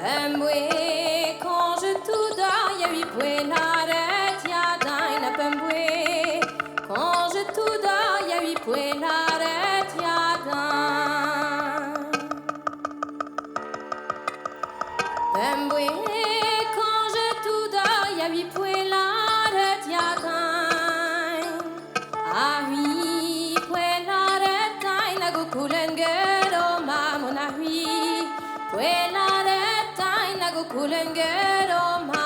Pemboe, quand je tout dors, y a huit poelaret, y a d'un la pemboe. Quand je tout dors, y a huit poelaret, y a d'un. Pemboe, quand je tout dors, y a huit poelaret, y a d'un. Ah oui, poelaret, d'un, la gokulen gero, ma mon ah oui. Poelaret, d'un, la gokulen gero, ma.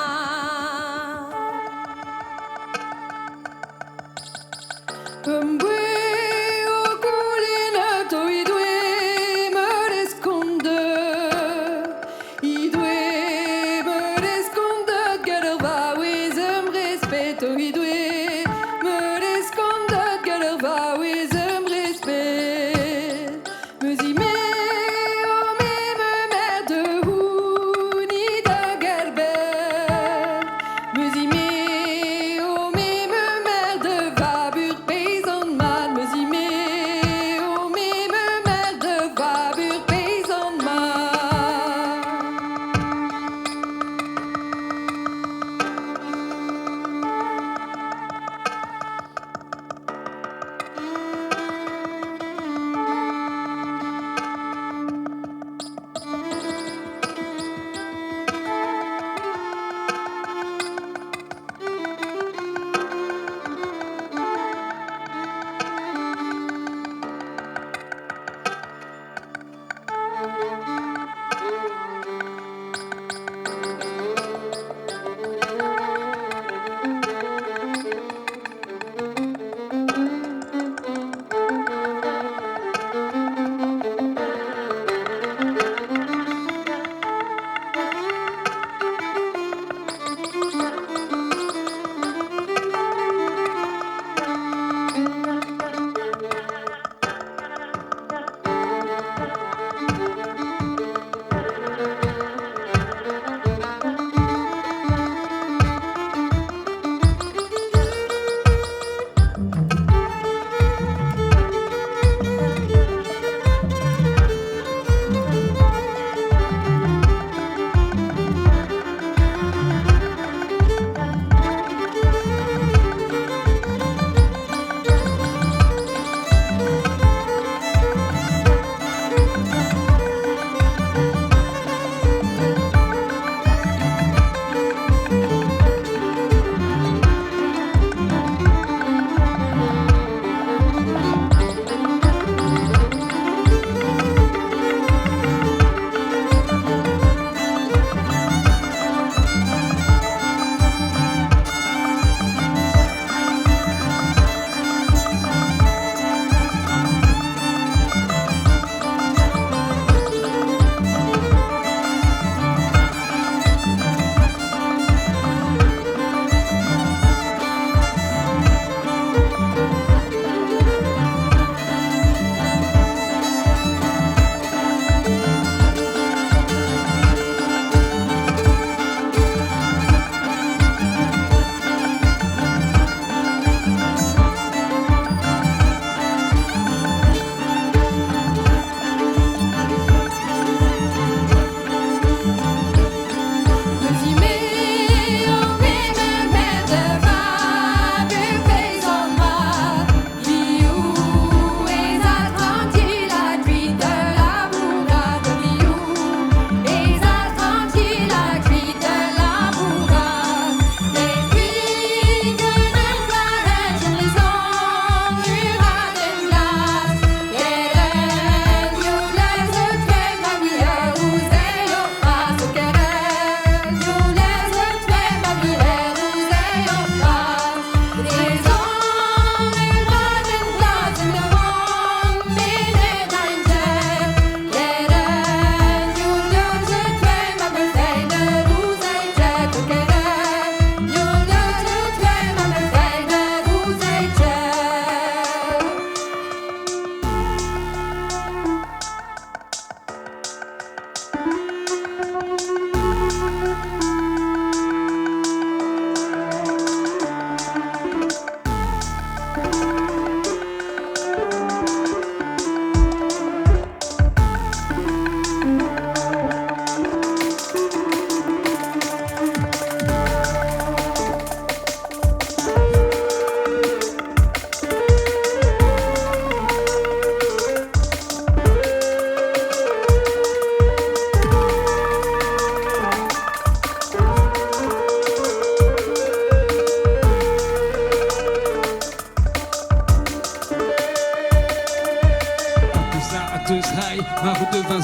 Pemboe o goulenn to i doe meur eskonde I doe meur eskonde get ur vaouez em respet o i doe meur eskonde get ur vaouez em respet Meus i me o me me mer de houni da gerber Meus i me o me me mer de vabur paysan.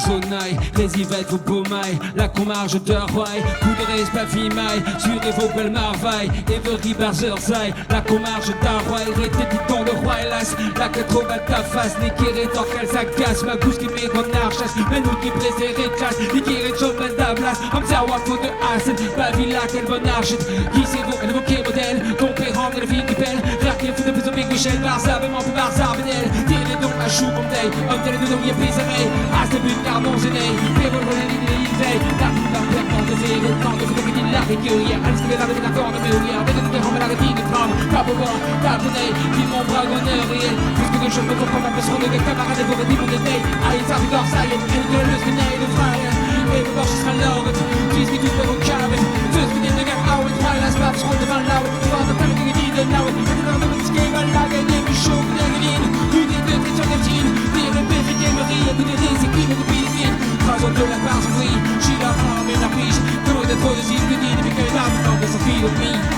sonai, Resivet vo bomai, la komarge de roi, Poudrez pa vimai, sur e vo bel marvai, Every barzer zai, la komarge d'un roi, Retétiton de roi, hélas, la quatre ta face, Nikere torkel sa casse, ma gousse qui met en archas, Menou qui préféré classe, Nikere chomen d'ablas, Amzer wafo de Asen, Bavila, quel bon archet, Qui c'est vous, elle évoqué modèle, ton père en la vie qui pèle, Raquel fou de plus Big Michel, Barza, Bemant, Barza, Benel, Tire donc à chou, comme day, Homme tel de y a pris As de but, carbon, zéné, Péro, Zé, la de de de la rigueur, de la corde, mais de de Puisque de choses me font pas parce qu'on est camarades, et vous redit mon été, Aïe, ça rigore, ça y est, elle de le de frère, et vous marchez sera l'or, Qui tout pour au cave, tout ce qui de gars, ah oui, trois, la spap, seront devant là, devant de plein de de là, et de de ce qui va la gagner, du chaud, de la une des deux, très sur Neptune, dire le béfique, me rire, de des équipes, de piscine, trois de la part, oui, j'ai la femme et la pige, de trop de zine, de dit, depuis que l'âme, de sa fille, de.